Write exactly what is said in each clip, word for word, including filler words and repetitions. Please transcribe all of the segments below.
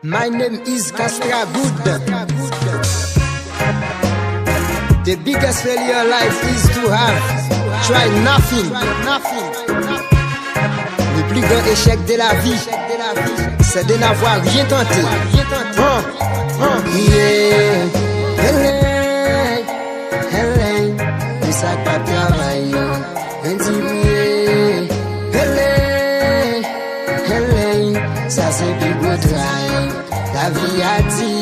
My name is Castra Good. The biggest failure life is to have try nothing. Le plus grand échec de la vie, c'est de n'avoir rien tenté. Hein, hein. Yeah. Hello, hello. Pou sa k pa travay yo, men di priye. Hello, hello. Sa se pi gwo tray. Lavi a di,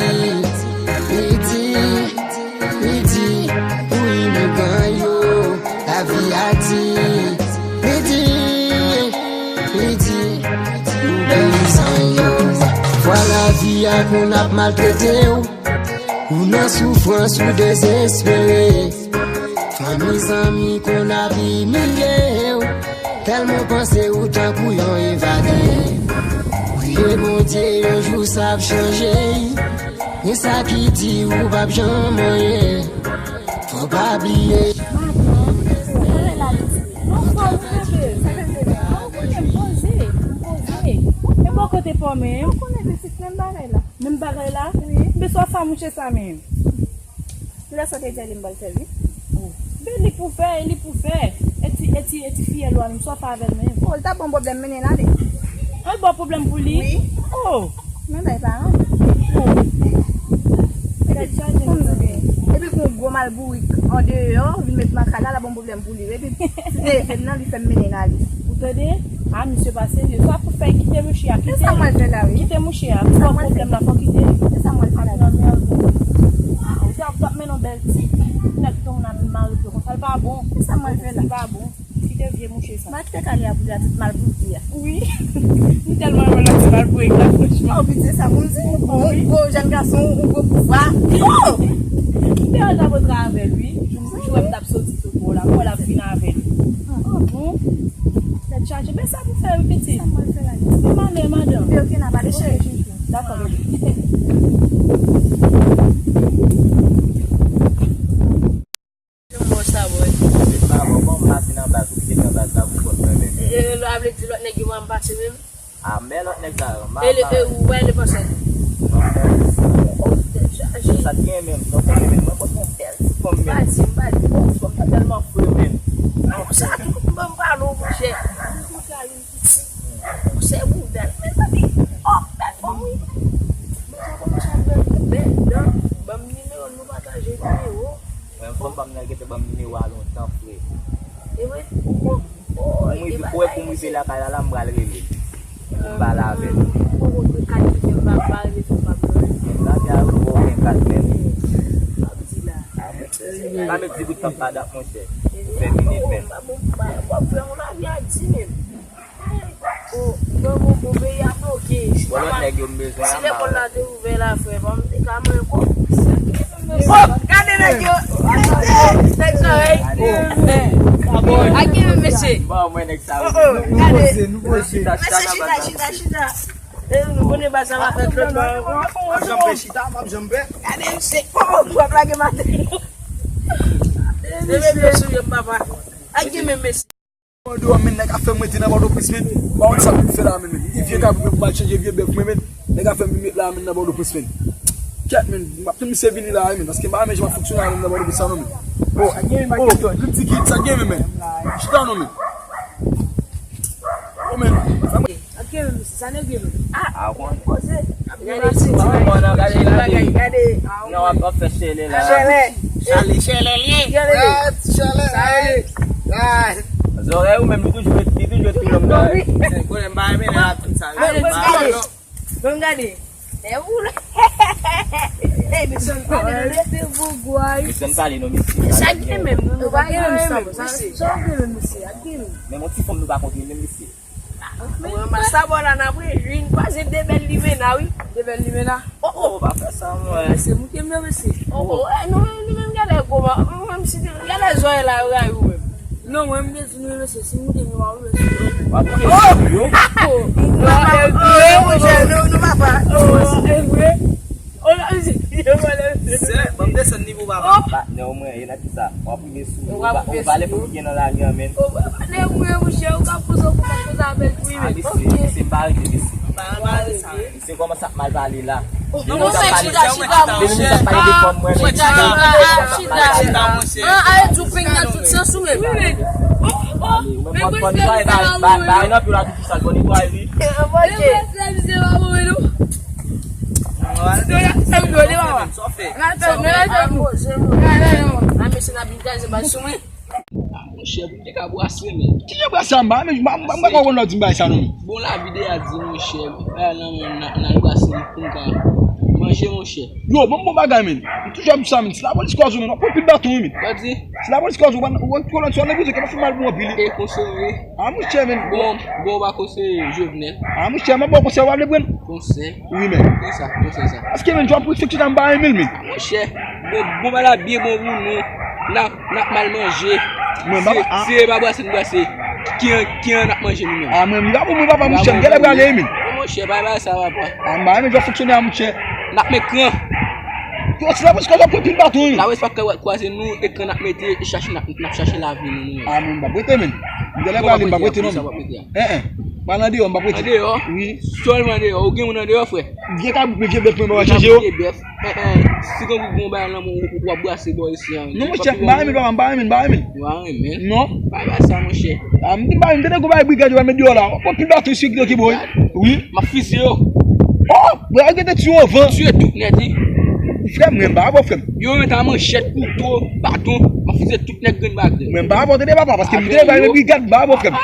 li di, li di, pou imigran yo. Lavi a di, li di, li di, pou peyizan yo. Fwa lavi a konn ap maltrete w, ou nan soufrans, ou dezespere. Fanmi, zanmi konn ap imilye w, tèlman w panse ou tankou yon evade. Priye Bondye, yon jou sa ap chanje. Men sa ki di ou p ap janm anyen. Fò w pa bliye. Madan, ou konnen la li di. Non, poze, bebe. Sa k ap fè la? Ou konnen m poze, m poze. E bò kote pa w menm? Ou konnen pitit menm bagay la. Menm bagay la? Wi. Men sa w fè a mouche sa menm? Lè sa te di a li m pral fè l, wi. Oh. Men li pou fè, li pou fè. E ti, e ti, e ti fiyèl ou a menm, sa w fè avè l menm? Oh, li t ap ban m pwoblèm, mennen l ale. An ba w pwoblèm pou li? Wi. Oh. Men bay paran. Oh. Epi, kòm nou gen, epi gon gwo malbourik andeyò, vin met nan kay la, l ap ban m pwoblèm pou li. Epi, si se evènman, li fè m mennen l ale. Ou tande? Ah, misye pa serye. Sa pou fè, kite mouche a, kite. E sa mwen fè la, wi. Kite mouche a. Pou pwoblèm la, fò kite. E sa mwen fè la. Nan mèd. Ah, ou te ap, t ap mennen yon bèl ti nèg ton nan vin mare pye konsa, l pa bon. E sa mwen fè la. L pa bon. Kite vye mouche sa. Mwen kite kay li a pou li a tout malbourik li a. Wi. M tèlman renmen lòt ti malbourik la, franchman. Oh, pitié, sa pou m di. Yon gwo jèn gason, yon gwo pouvwa. Oh! M te al ta kontre avè l, wi. Jou, jou m t ap soti sou bò la, m wè l ap vin avè l. Tèt chaje, men sa pou fè, wi, pitit. Sa m pral fè la? Ti male, madanm. Oke, oke, n a pale, cheri. Dakò, bebe. Janm wè sa, boy. Se pa bon, bon, m pase nan baz, ou kite nan baz la pou kont mwen menm. E, e, lò a vle di lòt nèg yo pa m pase menm? A, men lòt nèg sa yo, m pa, e, m pa, e, ou wè le panse. Non, non. Oh, tèt chaje. Sa t gen menm, non, konnen menm, mwen pot yon bèl ti fanm menm. M pa di, m pa di. Oh, fanm nan tèlman fre menm. Non, sa tou, m ban m pale w, monchè. Ou se boudèl, men papi. Oh, bèl fanm, wi. Mwen sa kòmanse ap bèl, bèl dan. Ban m nimewo l, nou pataje nimewo. Mwen, fanm pa m nan gentan ban m nimewo a lontan, frè. E vre? Oh, oh, oh, mwen, e ou wè, pou m rive lakay la, la, m pral rele. Pou m pale avè l. Ou poko gen kat ki fè m pa, pa rele fanm pa m nan. Menm la, te a ou gen kat menm. Pa m di la. Pa met di bout fanm pa dat, monchè. Fè vini fè. Bon, bon, bon, frè, moun lavi a di menm. Oh, bon, bon, bon, peyi a bloke. Bon, lòt nèg yo m bezwen. Si lekòl la te ouvè la, frè, pa m te ka mwen kò. Oh, gade nèg yo. Nèg sa, hey. Ak gen men mesye. Bon, mwen nèg sa. Oh, oh, gade. Mesye, chita, chita, chita, chita. E nou konnen baz la va fè lòt bagay ankò. M ap janm pè chita, m ap janm pè. Gade mesye. Oh, oh, w ap lage maten. E mesye sou yo, papa. Ak gen men mesye. Mande w, men nèg ap fè m rete nan Pòtoprens, men. Ou pa konn sa pou m fè la, men, men. Li vye kabrit mwen pou m al chanje vye bèf mwen, men. Nèg ap fè m vin met la, men, nan Pòtoprens, men. Kèt, men. M ap tann misye vini la, men. Paske m pa renmen jan m ap fonksyone la, men, nan Pòtoprens sa, non, men. Oh, oh, li di ki sa gen, men, men. Chita, non, men. Oh, men. Sa mwen. Ak gen, men, misye, sa nèg yo, men. Ah, ah, bon. Koze. Gade, gade, gade. Non, w ap, w ap fè chèlè la. Chèlè. Chèlè, chèlè, li ye. Chèlè. Chèlè. Zòrèy ou menm, li toujou, li toujou tou lòm nan. Wi. Konnen m pa renmen lè ap di sa. Bon, bon, gade. Bon, gade. E ou la. Ey, mesye, gade, rete bougwa, wi. Mesye, m pale non, mesye. Sa gen menm, nou pa gen menm sa, bon, sa, sa gen menm, mesye, sa gen menm. Men yon ti fanm nou pa kontre menm, mesye. Mwen, sa bò la, n ap rejwi, n kwaze de bèl limena, wi. De bèl limena? Oh, oh. Oh, pa fè sa, mwen. Mesye, moute m nan, mesye. Oh, oh, eh, nou, nou menm, gade gwo, mwen, mwen, si te, gade zòrèy la, yo rayi ou menm. Non, mwen, m te di nou, mesye, si moute m, yo pa wè, mesye. W ap moute m, yo? Oh! Oh, e vre? Oh, e vre? Oh, la, mesye. Sè, ban m desann nivo papa. Patnè w mwen ye nan ki sa? W ap rive sou mwen, ou pa, ou pale pou ki gen nan lari an, men. Ou pa patnè mwen, monchè, ou ka poze, ou ka poze avèk mwen, men. Mesye, mesye, m pa rive, mesye. Mesye kòmanse ap mal pale la. Depi nou t ap pale, depi nou t ap pale de fòm mwen, men. Chita, chita, chita. An, ale tou peng nan tout sans ou menm. Ou menm fò netwaye, bay nan pye w la tou sal, fò netwaye li. Monchè, pou m te ka bwase, men. Ki jan bwase a, m pa, men, m pa, m pa konn lè w di m bay sa non, men. Bon, lavi de a di, monchè, bay nan men, n a, n a bwase li pou m ka manje, monchè. Yo, bon, bon bagay, men. M toujou ap di sa, men. Si lapolis kwaze w, men, w ap pran pil baton, wi, men. Sa di? Si lapolis kwaze w, w ap pran lòt sou, w ap pran prizon, ke pa fè mal pou anpil, wi. E konseye. A, monchè, men. Bon, bon, w pa konseye Jovenel. A, monchè, m ap ba w konsèy, w ap vle pran. Konsèy? Wi, men. Konsèy sa, konsèy sa. Paske, men, jan pwofesyon chita m ba renmen l, men. Monchè, bon, bon bagay la byen bon pou nou. N ap, n ap mal manje. Mwen, si, papa, a. Si e pa brase nou brase, ki an, ki an n ap manje nou menm? A, mwen, m pa pou mwen, papa, monchè, m genlè prale, men. Bon, monchè, pa bay sa, papa. A, m pa renmen jan fonksyone a, monchè. N ap met kran. Yo, si lapolis kwaze w, pran pil baton, wi. Lapolis pa ka kwaze nou, e kran n ap mete, e chache, n ap, n ap chache lavi nou, nou menm. A, mwen, m pa prete, men. M genlè prale, m pa prete, non. Sa w ap mete a? Hein, hein. Pral andeyò, m p ap rete. Andeyò? Wi. Sèlman andeyò. Ou gen moun andeyò, frè? Vye kabrit, men vye bèf, mwen, m pa chanje yo. Vye bèf. Hein, hein. Si gen gwo bagay nan men w, w ap brase bò isi a. Non, monchè, m pa renmen, papa, m pa renmen, m pa renmen. Ou pa renmen? Non. Pa bay sa, monchè. A, m di m pa renmen, tande gwo bagay brigad yo pral met deyò la. W ap pran pil baton isi yo ki boy. Wi. M ap fizye yo. Oh, mwen, gen te tiye anvan. Tiye tout nèt, wi. Frè m, mwen, m pa avè w, frè m. Yo, mwen, ta manchèt, kouto, baton. M ap fizye tout nèg grenn bagay. Mwen, m pa avè w, tande, papa, paske m te bay men brigad, m pa avè w, frè m.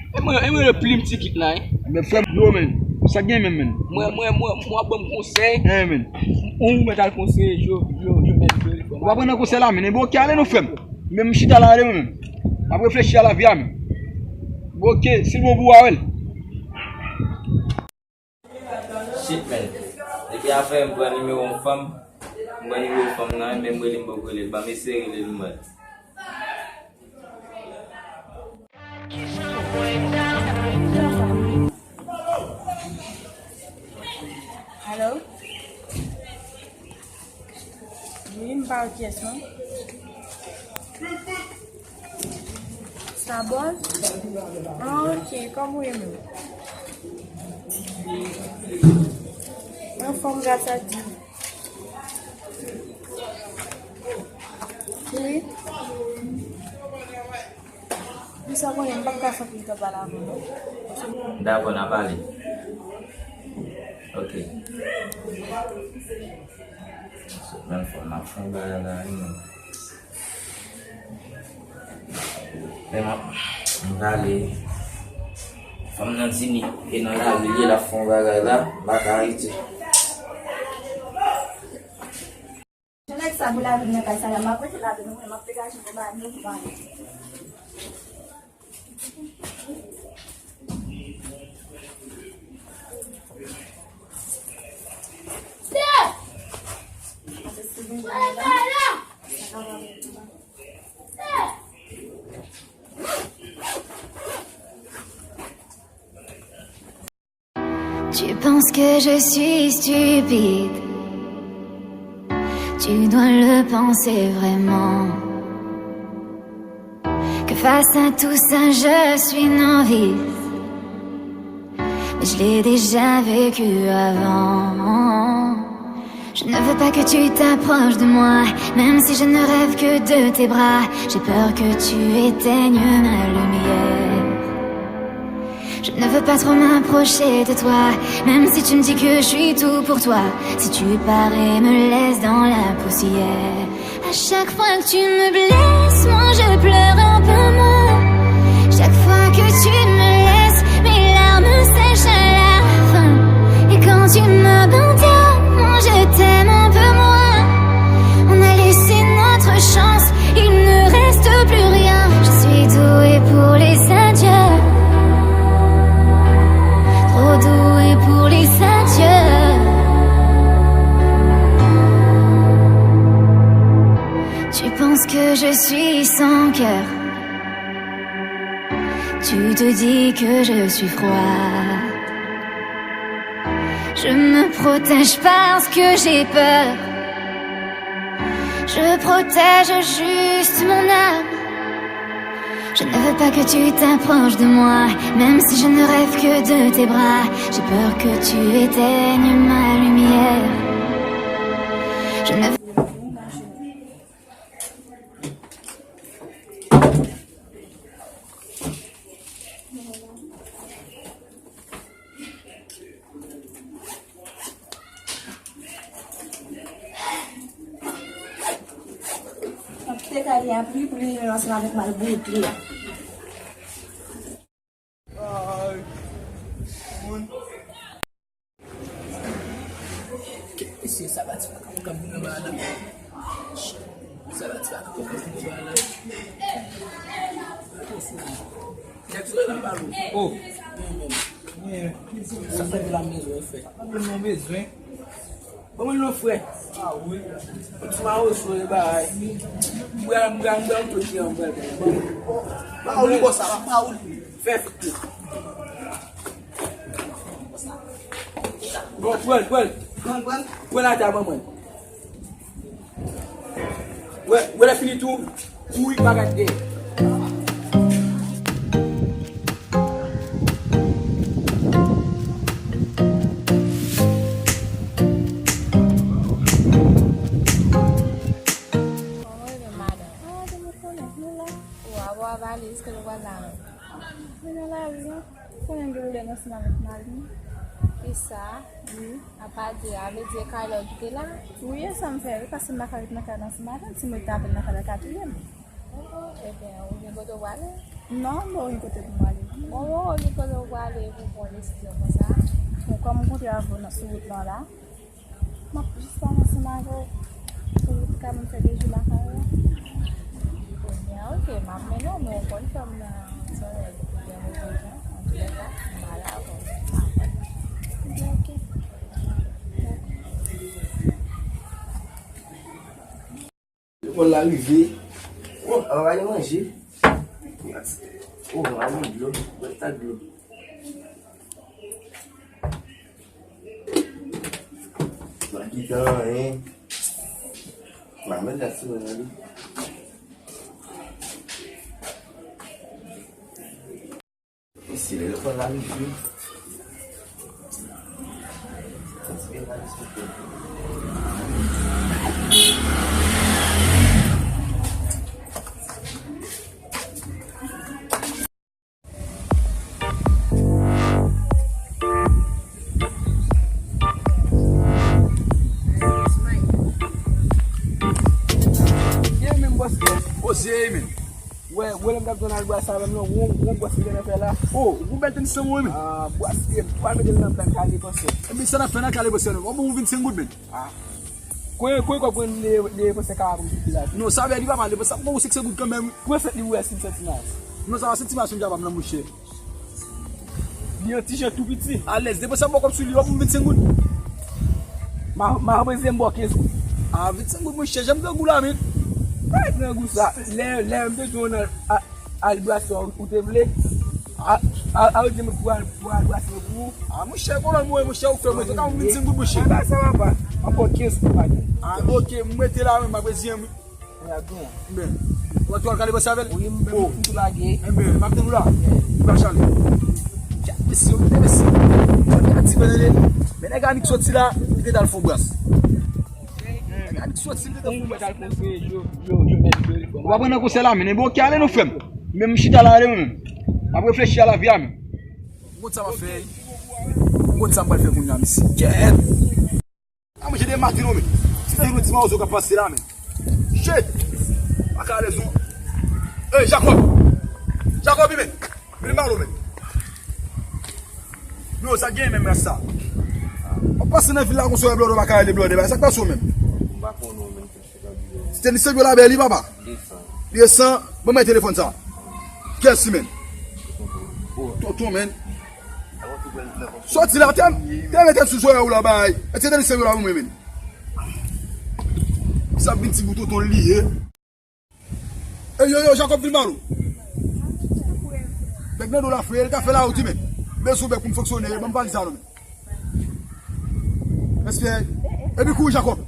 E mwen, e mwen le plim ti kit la, hein. Men frè m, yo, men, sa gen menm, men. Mwen, mwen, mwen, mwen ap ban m konsèy. Hein, men. Ou mèt al konseye, yo, yo, yo mèt yo. Ou pa pran nan konsèy la, men. Bon, oke, ale non, frè m. Men m chita la, ale mwen menm. M ap reflechi a lavi a, men. Bon, oke, si l bon pou ou, a wè l. Shit, man. Depi afè m pran nimewo yon fanm, m pran nimewo fanm nan, men m rele m poko rele l. Ban m eseye rele l, m wè. Alo? Wi, m pa wè kiyès non. Sa bòz? Ah, ok, kòman w ye menm? Anfòm gras a Dye. Wi. Li sa konnen m p ap ka fè anpil tan pale avè w non. Dakò, n a pale. Ok. Menm fò n ap fè yon bagay la, wi, men. Men m ap, m prale. Fanm nan di li, e nan lari li ye, l ap fè yon bagay la, m pa ka rete. Jan nèg sa vin lavi m nan kay sa la, m ap rete lavi m, mwen, m ap degaje m pou bagay nou pou bagay. Tu penses que je suis stupide. Tu dois le penser vraiment. Que face à tout ça, je suis novice. Mais je l'ai déjà vécu avant. Je ne veux pas que tu t'approches de moi, même si je ne rêve que de tes bras. J'ai peur que tu éteignes ma lumière. Je ne veux pas trop m'approcher de toi, même si tu me dis que je suis tout pour toi. Si tu pars et me laisses dans la poussière. À chaque fois que tu me blesses, moi je pleure un peu moins. Chaque fois que tu me laisses, mes larmes sèchent à la fin. Et quand tu m'abandonnes, moi je t'aime un peu moins. On a laissé notre chance, il ne reste plus rien. Je suis douée pour les adieux. Trop douée pour les adieux. Tu penses que je suis sans cœur. Tu te dis que je suis froide. Je me protège parce que j'ai peur. Je protège juste mon âme. Je ne veux pas que tu t'approches de moi, même si je ne rêve que de tes bras. J'ai peur que tu éteignes ma lumière. Je ne veux Mwen kite kay li a pou li, pou li vin ansanm avèk m al bouyi kle a. Mesye, sa pati pa ka pou kab nan ba la. Sa pati pa ka pou kab nan ba la. Nèg sou la pa lou. Oh. Sa fè de la mezon e fè. Pa bezwen bezwen. Bon, mwen non frè. Ah wi. Yon ti mawozo e bagay. Mwen mwen mwen tout ki an bèl. Pa ou li bon sa, pa ou li. Fè fè. Bon, pran, pran. Pran, pran. Pran la ta ban mwen. Wè, wè lè fini tou, kouri pa gad dèyè. Kòman w rele madanm? Ah, te mwen konnen, nou la. Ou a, ou a valiz ke nou pral la menm. Mwen nan lari an. Konnen gen lè nan ansanm avèk mari m. Kisa? Wi. Apa di, a vle di e kay la w kite la? Wi, e sa m fè, wi, paske m pa ka ret nan kay la ansanm avè l, si m ret avè l nan kay la, l ka touye m. Oh, ebyen, ou gen kote w prale? Non, m pa gen kote pou m ale. Bon, bon, ou gen kote w prale pou w pran desizyon konsa? Bon, kòm m kontre avè w nan, sou wout lan la, m ap jis pale ansanm avè w pou w ka ban m fè de jou lakay ou. Ebyen, ok, m ap mennen w, men w konn fè m nan zòrèy depi lè m rive jan. Antoulèka, m pale avè w. Ebyen, ok. Lekòl la rive. Oh, papa pa gen manje. Oh, mwen pa gen dlo. Bwè sa dlo. Pa kite anyen. Mwen met dat sou mwen nan li. Mesye, lè lekòl la rive. Sa ti byen pa diskite. Ye menm bòs. Poze menm. Wè, wè lè m t ap jwenn al bwè sa menm non, won, won bwès li gentan fè la. Oh, ou bèl tenis sou mwen menm. Ah, bwès li, m pral mete l nan blan kale panse. Ebyen sa n ap fè nan kale panse non. Bon, ou vin senk goud menm. Ah. Kwen, kwen kòb mwen de, de panse ka pou m soti la. Non, sa vle di papa, de panse pou ou senk goud kanmenm. Kwen fèt li wè si m santi mal. Non, sa va santi mal si m kapab nan mouche. Li yon ti jan tou piti. Alèz, depi sa m bò kòb sou li, w ap pou m vennsenk goud. Ma, ma reprezante m bò kenz goud. A, vennsenk goud, monchè, janm grangou la, men. Ay, grangou sa. Lè, lè m te di w nan, a, al brase, ou te vle. A, a, a, ou di m pou al, pou al brase pou ou. A, monchè, kolòn mwen, monchè, ou fè mwen, se ka pou m vennsenk goud, monchè. Sa va, sa va pa. M ap bò kenz goud, pa gen. A, ok, m rete la, men, m ap reziyen m. Mwen ap gen. Enben, w ap tou al kale panse avè l? Wi, m, m, m tou lage. Enben, m ap tann ou la. Li pa chale. Mesye, mesye. Sa te ati, men, men nèg Anik soti la, li te t al fon bras. Nèg Anik soti, li te t al fon bras. Ou pa pran nan konsèy la, men, enben, ok, ale non, frè m. Men m chita la, ale, mwen menm. M ap reflechi a lavi a, men. Ou konn sa m ap fè? Ou konn sa m pral fè kounye a, mesye? Kèt! A manje de maten non, men. Se te yon ti mawozo k ap pase la, men. Shit! Pa ka alèz non. Ey, Jacob! Jacob, men! Vin ba w, men! Yo, sa gen menm ras sa. W ap pase nan vil la konsa, w wè blòdè pa ka rele blòdè, sa k pase w menm? M pa konnen w menm. Se tenis sèk yo la bèl li, papa. Desan. Desan. Ban mwen telefòn sa. Kèsi, men. Tonton, men. Sòti la, te, te mete sou zòrèy ou la, bay. E se tenis sèk yo la pou mwen, men. Sa vin ti bout tonton li ye. E yo, yo, Jacob vin ba nou. Bèk nan do la fre, li ka fè la ou di, men. Bezwen bèk pou m fonksyone, ban m valiz sa, non, men. Respè. Epi kouri, Jacob.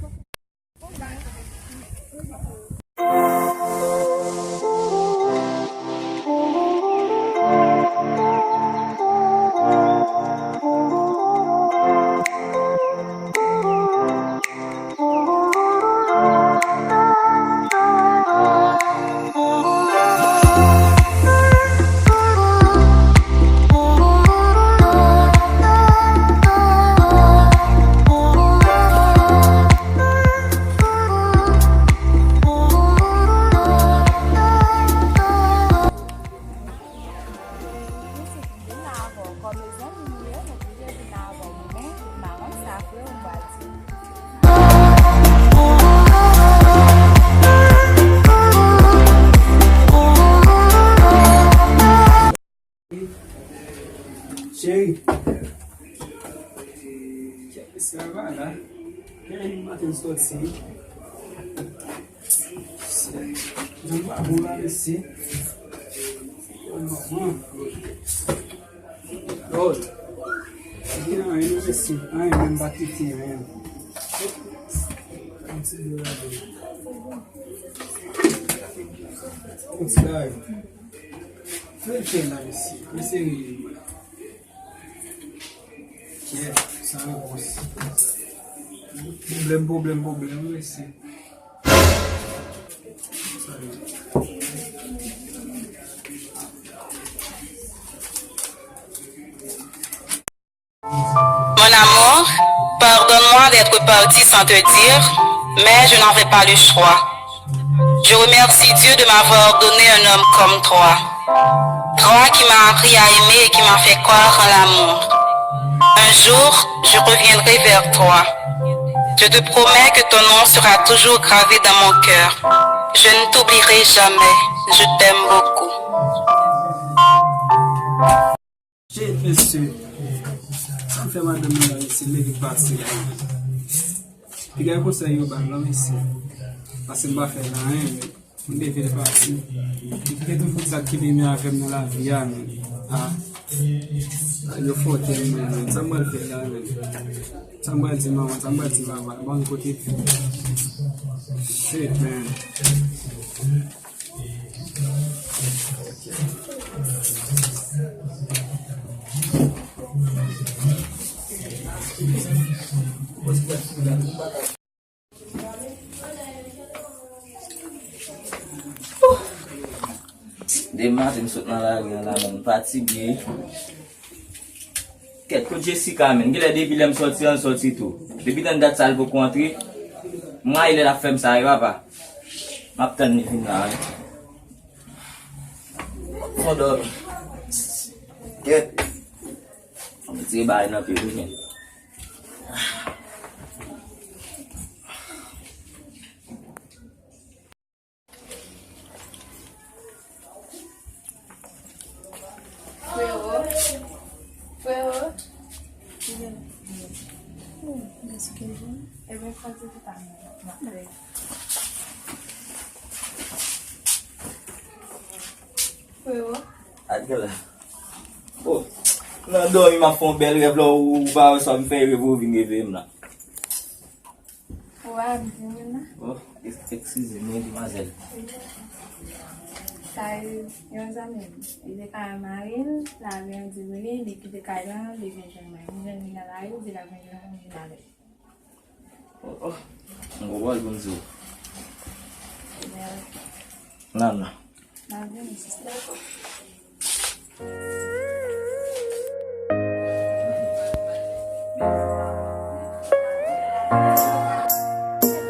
Kèt mesye a pa la. Depi maten soti. Jan pa bon la, mesye. Lòd. Gen anyen non, mesye. Anyen, menm pa kite anyen. Yon ti bagay. Yon ti bagay. Fè l fè la, mesye. Mesye rele mwen. Kèt, sa repons. Pwoblèm, pwoblèm, pwoblèm, mesye. Sa repons. Mon amour, pardonne-moi d'être parti sans te dire, mais je n'avais pas le choix. Je remercie Dieu de m'avoir donné un homme comme toi. Toi qui m'as appris à aimer et qui m'as fait croire en l'amour. Un jour, je reviendrai vers toi. Je te promets que ton nom sera toujours gravé dans mon cœur. Je ne t'oublierai jamais. Je t'aime beaucoup. Shit, mesye. Sa m fè madanm mwen la, mesye, leve pase la. Piga konsèy yo ba m non, mesye. Paske m pa fè l anyen, men m leve l pati. Li gen tout moun sa ki vini avè m nan lavi a, men. Ah. Yo fòte m, men. Sa m pral fè la, men. Sa m pral di manman, sa m pral di papa. Bon, kote. Shit, man. Demen maten m sot nan lari an la, men m fatige. Kèt, kot Jessica, menm? Genlè depi lè m sòti an, l sòti tou. Depi tann dat sa, l poko antre. M rayi lè l ap fè m sa, wi, papa. M ap tann li vin la, wi. Fon dòmi. Kèt. Mwen tire bagay nan pye m, men. Frero, frero. Ebyen, fò di tout a mwen. Frero. Adye la. Oh, nan dòmi m ap fè yon bèl rèv la, ou, ou pa wè sa m fè reve, ou vin reveye m la. Ou pa ap di mwen nan? Oh, eks-, eskize m, wi, demwazèl. Sa e yon zanmi m. Li te kay mari l, lavi an di vre, li kite kay lan, li vin jwenn mwen. M jwenn li nan lari, li di l ap vin jwenn mwen, vin avè l. Oh, oh. M gon pawòl pou m di w. Nan, nan. N ap vini, sista. Dakò.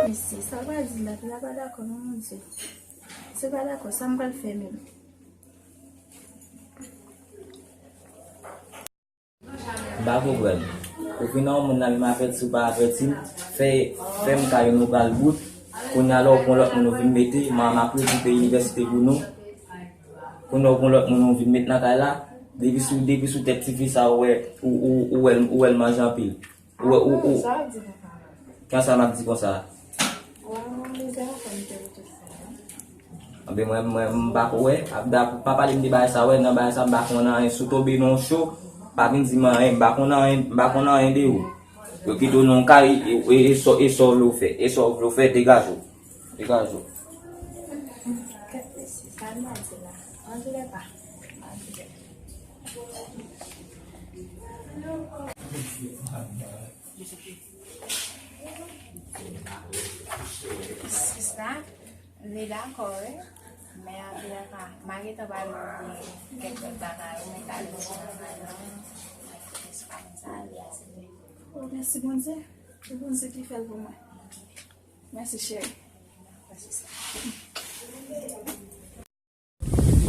Mesye, sa w pral di la, la pa dakò, non, Bondye. Se pa dakò, sa m pral fè menm? M pa konprann. Ou vin nan yon moun nan, menm avèti ou pa avèti m, fè, fè m kay nou pral bout. Kounye a la, ou pran lòt moun ou vin mete, m ap redi peyi inivèsite pou nou. Kounye a, ou pran lòt moun ou vin met nan kay la, depi sou, depi sou tèt tifi sa, ou wè, ou, ou, ou wè l, ou wè l manje anpil. Ou, ou, ou. Sa w di konsa? Kiyès sa m ap di konsa? Ou wè, mwen bezwen aprann ke ou tout fè, non? Anben, mwen, mwen, m pa ko wè. Ap da, pa pale m de bagay sa, wè, nan bagay sa, m pa konn anyen. Si w tonbe nan yon cho, pa vin di m anyen, m pa konn anyen, m pa konn anyen de ou. Yo kite w nan yon kay, e, e, e sa, e sa w vle w fè, e sa w vle w fè, degaje w. Degaje w. Kèt mesye, sa l mande la? Antoulèka, m pa di lè. Sista, li dakò, wi. Men antoulèka, m a gentan pale w de kèk lòt bagay, ou mèt ale sou travay lan, mèt kite sou kay sa, li aksepte. Oh, mèsi Bondye. Se Bondye ki fè l pou mwen. Mèsi, cheri. Mèsi, sista. Mwen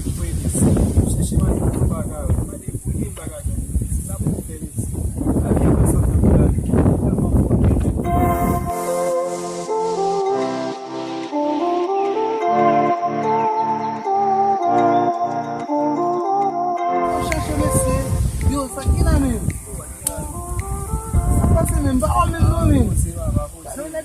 te voye mesye, m chèche mande pou m pa ka wè, m mande pou li m pa ka jwenn li. Sa pou m fè mesye? Lavi a pa sanble avèk lavi ki tèlman fò. Mwen chèche mesye. Yo, sa ki la menm?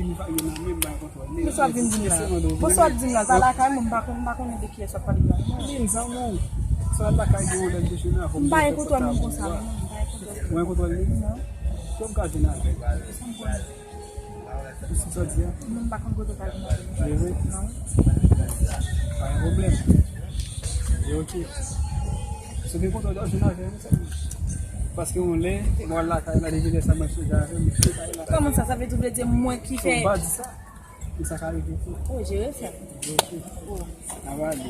ki ni fagi nan men, m pa gen kontwòl li. Kisa w ap vin di m la? Bon, sa w ap di m la, sa lakay mwen, m pa konn, m pa konnen de kiyès w ap pale la. Vin zanmi w. Sa lakay gen yon lè m te chene avè w. M pa gen kontwòl moun konsa, non, m pa gen kontwòl. Ou gen kontwòl li? Non. Kòm ka vin avè l? Sa m konnen. Ou si sa di a? Non, m pa konn kote w pral vin avè l. Vre? Non. Pa gen pwoblèm. E oke. Si w gen kontwòl, w vin avè l. Paske yon lè, mwen al lakay la, depi lè sa mwen chita avè l, mwen chita la. Kòman sa? Sa vle di, vle di mwen ki fè. Fò w pa di sa. E sa ka rive tou. Oh, jere sa. Ok. Oh. N a pale.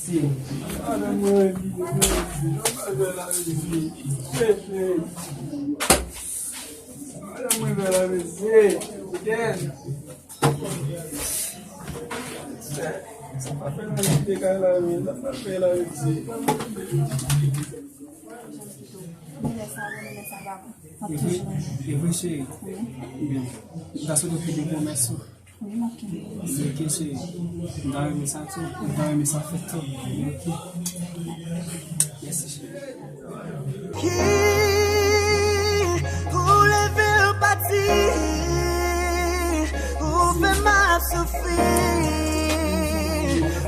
Si. Madanm mwen, madanm mwen, madanm mwen, madanm mwen, Sa pa fè nan kite kay la, men sa pa fè la, men se. E vre, e vre, cheri. Ebyen, m ta swete w fè de pwomès ou. Wi, m ap kenbe. Ok, cheri. M ta renmen sa tou. M ta renmen sa fèt tou. Ok. Mèsi, cheri. Ki pou leve l pati, pou fè m ap soufri,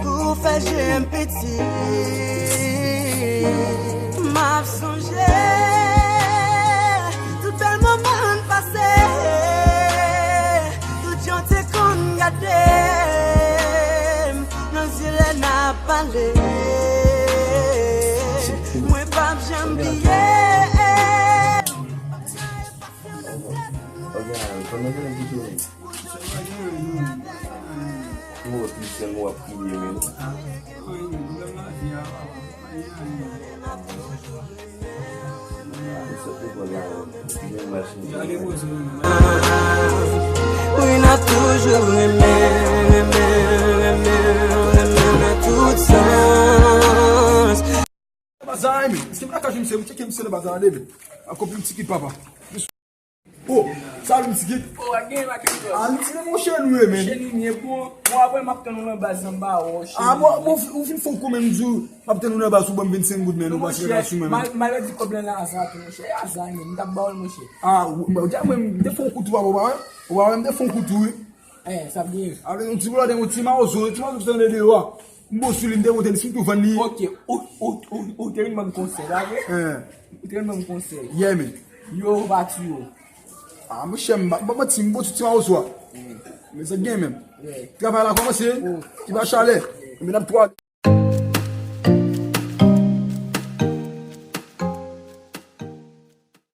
pou fè je m piti. M ap sonje tout bèl moman n pase. Tout jan w te konn gade m nan zye lè n ap pale. Mwen p ap janm bliye. Ou tris, sèlman w ap kriye, men. Wi, n ap toujou renmen, renmen, renmen, renmen nan tout sans. Bazar, men. Èske m lakay misye, m tcheke misye nan bazar, men. Akopi m ti kit papa. Oh, salut, m ti kit. Oh, a gen, a gen. Ah, m ti kit, monchè, nou ye, men. Cheri, m ye bon. Bon, apre, m ap tann ou nan baz, nan ba, oh, cheri. Ah, bon, bon, ou fin fè w kou, men, m di w, m ap tann ou nan baz, ou ban m vennsenk goud, men, ou pase la sou mwen, men. Mal, maladi kòb lan nan aza tou, monchè. E aza, men, m t ap ba w l, monchè. Ah, ou, ou, ou, mwen, m te fè yon kou tou, papa, ou pa wè? Ou pa wè, m te fè yon kou tou, wi. Eh, sa ap genyen. Ale, yon ti blòdè, yon ti mawozo, yon ti mawozo ki tande deyò a. M bo sou li, m te monte li, si m tou vann li. Ok, ou, ou, ou, ou te vin ban m konsèy, pa vre? Eh. Ou te vin ban m konsèy. Yeah, man. Yo, ou pa tiye w. Ah, monchè, m pa, m pa manti, m bo sou ti mawozo a. Mm. Men sa k gen menm. Yeah. Travay la kòmanse, oh, ki pa chalè. Men n ap twale.